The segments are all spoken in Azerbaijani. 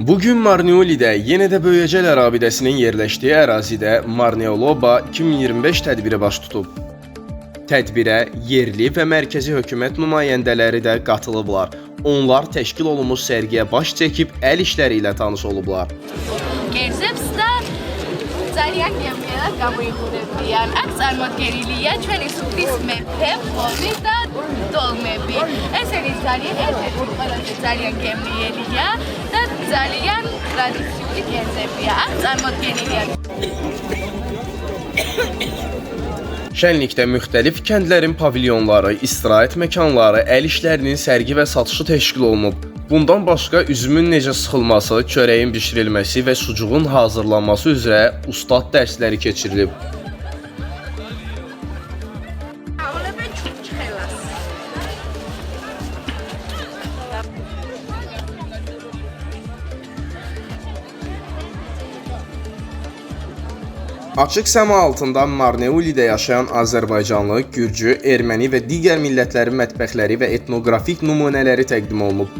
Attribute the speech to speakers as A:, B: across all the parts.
A: Bugün Marneolidə yenə də Böyəcələr abidəsinin yerləşdiyi ərazidə Marneoloba 2025 tədbiri baş tutub. Tədbirə yerli və mərkəzi hökumət nümayəndələri də qatılıblar. Onlar təşkil olunmuş sərgiyə baş çəkib əl işləri ilə tanış olublar.
B: Კერძებს და ძალიან გემრიელად გამოიყურებიან. აქ წარმოდგენილია ჩვენი სუფრის მეფე, პლოვი და დოლმები. ესენი ძალიან ერთ-ერთი ყველაზე ძალიან გემრიელია და ძალიან ტრადიციული კერძებია. აქ წარმოდგენილია
A: Şənlikdə müxtəlif kəndlərin pavilyonları, istirahət məkanları, əl işlərinin sərgi və satışı təşkil olunub. Bundan başqa üzümün necə sıxılması, çörəyin bişirilməsi və sucuğun hazırlanması üzrə ustad dərsləri keçirilib.
B: ავლებენ ჩურჩხელას.
A: Açıq səma altında Marneulidə yaşayan Azərbaycanlı, gürcü, erməni və digər millətlərin mətbəxləri və etnoqrafik nümunələri təqdim olunub.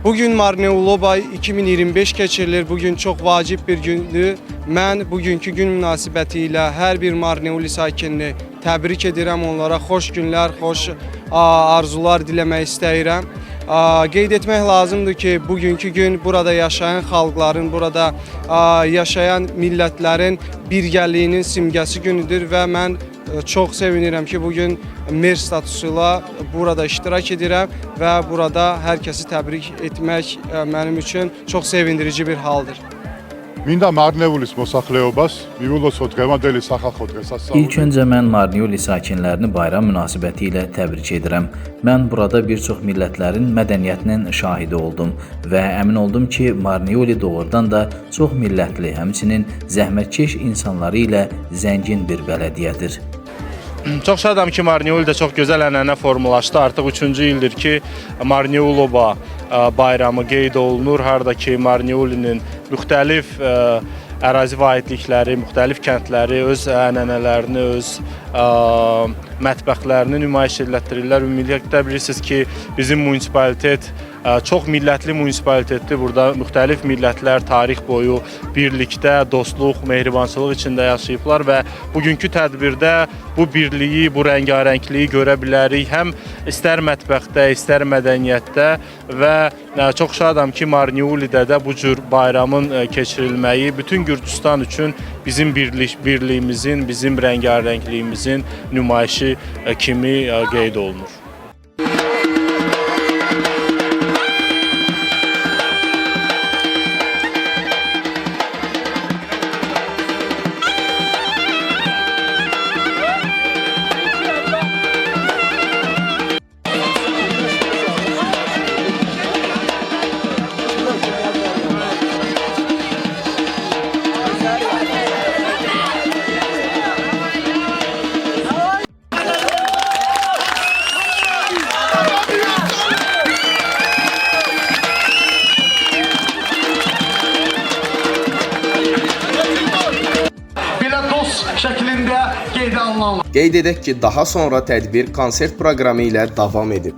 C: Bugün Marneoloba 2025 keçirilir. Bugün çox vacib bir gündür. Mən bugünkü gün münasibəti ilə hər bir Marneuli sakinini təbrik edirəm. Onlara xoş günlər, xoş arzular diləmək istəyirəm. Qeyd etmək lazımdır ki, bugünkü gün burada yaşayan xalqların, burada yaşayan millətlərin birgəliyinin simgəsi günüdür və mən çox sevinirəm ki, bugün mer statusu ilə burada iştirak edirəm və burada hər kəsi təbrik etmək mənim üçün çox sevindirici bir haldır.
D: Მინდა მარნეულის მოსახლეობას მივილოცო დღევანდელი სახალხო დღესასწაული.
E: İlk öncə mən Marneuli sakinlərini bayram münasibəti ilə təbrik edirəm. Mən burada bir çox millətlərin mədəniyyətinin şahidi oldum və əmin oldum ki, Marneuli doğrudan da çox millətli, həmçinin zəhmətkeş insanları ilə zəngin bir bələdiyyədir.
F: Çox şadam ki, Marneuldə çox gözəl ənənə formalaşdı. Artıq üçüncü ildir ki, Marneuloba bayramı qeyd olunur. Harda ki, Marneulinin müxtəlif ərazi vahidlikləri, müxtəlif kəndləri öz ənənələrini, öz mətbəxlərini nümayiş elətdirirlər. Ümumiyyətlə bilirsiniz ki, bizim munisipalitet çox millətli munisipalitetdir. Burada müxtəlif millətlər tarix boyu birlikdə, dostluq, mehribançılıq içində yaşayıblar və bugünkü tədbirdə bu birliyi, bu rəngarəngliyi görə bilərik. Həm istər mətbəxdə, istər mədəniyyətdə və çox şadam ki, Marneulidə də bu cür bayramın keçirilməyi bütün Gürcüstan üçün bizim birliyimizin, bizim rəngarəngliyimizin nümayişi kimi qeyd olunur.
G: Belə dost şəklində qeydə alınanlar.
A: Qeyd edək ki, daha sonra tədbir konsert proqramı ilə davam edib.